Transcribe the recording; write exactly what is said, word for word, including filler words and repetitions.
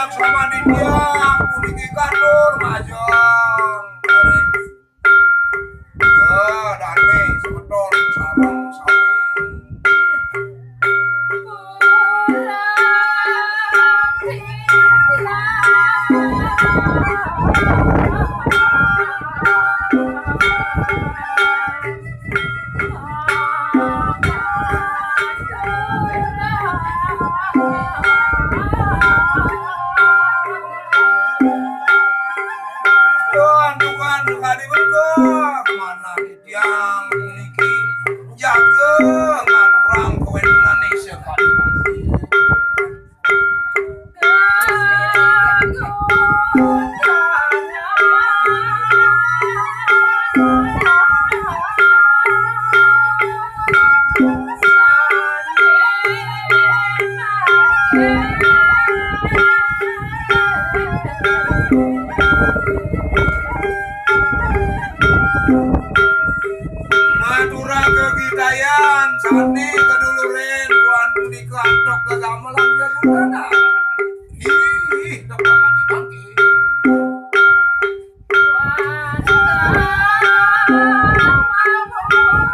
Sama di tiang puniki katur majeng. Ya, dane semeton sareng sami. Tuhan, Tuhan, sekali berkah. Mana tiang puniki jaga ngaturang kawentenane sekali. Maturang gegitayan sane keduluren, Tuhan punika antuk gegamelan gegudana. Ih, tepang